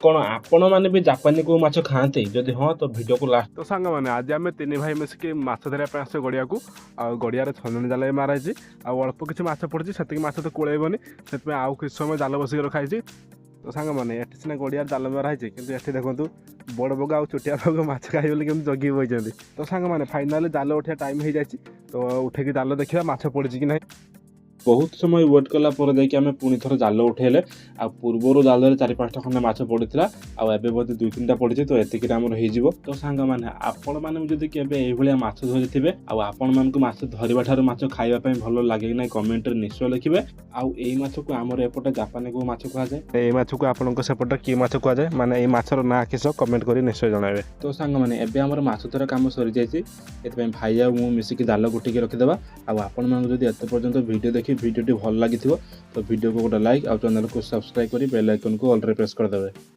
କ'ଣ ଆପଣମାନେ ବି ଜାପାନୀ କଉ ମାଛ ଖାଆନ୍ତି? ଯଦି ହଁ, ତ ଭିଡ଼ିଓକୁ ଲାଷ୍ଟ ତ ସାଙ୍ଗମାନେ, ଆଜି ଆମେ ତିନି ଭାଇ ମିଶିକି ମାଛ ଧରିବା ପାଇଁ ଆସିଛୁ ଗଡ଼ିଆକୁ। ଆଉ ଗଡ଼ିଆରେ ଛନ୍ଦନୀ ଜାଲ ବି ମାରା ହେଇଛି ଆଉ ଅଳ୍ପ କିଛି ମାଛ ପଡ଼ିଛି। ସେତିକି ମାଛ ତ କୁଳେଇବନି, ସେଥିପାଇଁ ଆଉ କିଛି ସମୟ ଜାଲ ବସିକି ରଖାହେଇଛି। ତ ସାଙ୍ଗମାନେ, ଏଠି ସିନା ଗଡ଼ିଆରେ ଜାଲ ମରା ହେଇଛି, କିନ୍ତୁ ଏଠି ଦେଖନ୍ତୁ ବଡ଼ ବଗ ଆଉ ଚୁଟିଆ ବଗ ମାଛ ଖାଇବେ ବୋଲି କେମିତି ଜଗିକି ବଇଛନ୍ତି। ତ ସାଙ୍ଗମାନେ, ଫାଇନାଲି ଜାଲ ଉଠିବା ଟାଇମ୍ ହେଇଯାଇଛି। ତ ଉଠେଇକି ଜାଲ ଦେଖିବା ମାଛ ପଡ଼ିଛି କି ନାହିଁ। ବହୁତ ସମୟ ୱେଟ୍ କଲା ପରେ ଯାଇକି ଆମେ ପୁଣି ଥରେ ଜାଲ ଉଠେଇଲେ। ଆଉ ପୂର୍ବରୁ ଜାଲରେ ଚାରି ପାଞ୍ଚଟା ଖଣ୍ଡେ ମାଛ ପଡ଼ିଥିଲା ଆଉ ଏବେ ବୋଧେ ଦୁଇ ତିନିଟା ପଡ଼ିଛି। ତ ଏତିକିରେ ଆମର ହେଇଯିବ। ତ ସାଙ୍ଗମାନେ, ଆପଣମାନେ ବି ଯଦି କେବେ ଏଇଭଳିଆ ମାଛ ଧରିଥିବେ ଆଉ ଆପଣମାନଙ୍କୁ ମାଛ ଧରିବା ଠାରୁ ମାଛ ଖାଇବା ପାଇଁ ଭଲ ଲାଗେ କି ନାହିଁ, କମେଣ୍ଟରେ ନିଶ୍ଚୟ ଲେଖିବେ। ଆଉ ଏଇ ମାଛକୁ ଆମର ଏପଟେ ଜାପାନୀ କଉ ମାଛ କୁହାଯାଏ। ଏଇ ମାଛକୁ ଆପଣଙ୍କ ସେପଟେ କି ମାଛ କୁହାଯାଏ, ମାନେ ଏଇ ମାଛର ନାଁ କିସ, କମେଣ୍ଟ କରି ନିଶ୍ଚୟ ଜଣାଇବେ। ତ ସାଙ୍ଗମାନେ, ଏବେ ଆମର ମାଛ ଧରା କାମ ସରିଯାଇଛି। ଏଥିପାଇଁ ଭାଇ ଆଉ ମୁଁ ମିଶିକି ଜାଲ ଗୋଟିକି ରଖିଦେବା। ଆଉ ଆପଣମାନଙ୍କୁ ଯଦି ଏତେ ପର୍ଯ୍ୟନ୍ତ ଭିଡ଼ିଓ ଦେଖି ଭିଡ଼ିଓଟି ଭଲ ଲାଗିଥିବ, ତ ଭିଡ଼ିଓକୁ ଗୋଟେ ଲାଇକ୍ ଆଉ ଚ୍ୟାନେଲକୁ ସବସ୍କ୍ରାଇବ୍ କରି ବେଲ୍ ଆଇକନ୍କୁ ଅଲ୍ରେ ପ୍ରେସ୍ କରିଦେବେ।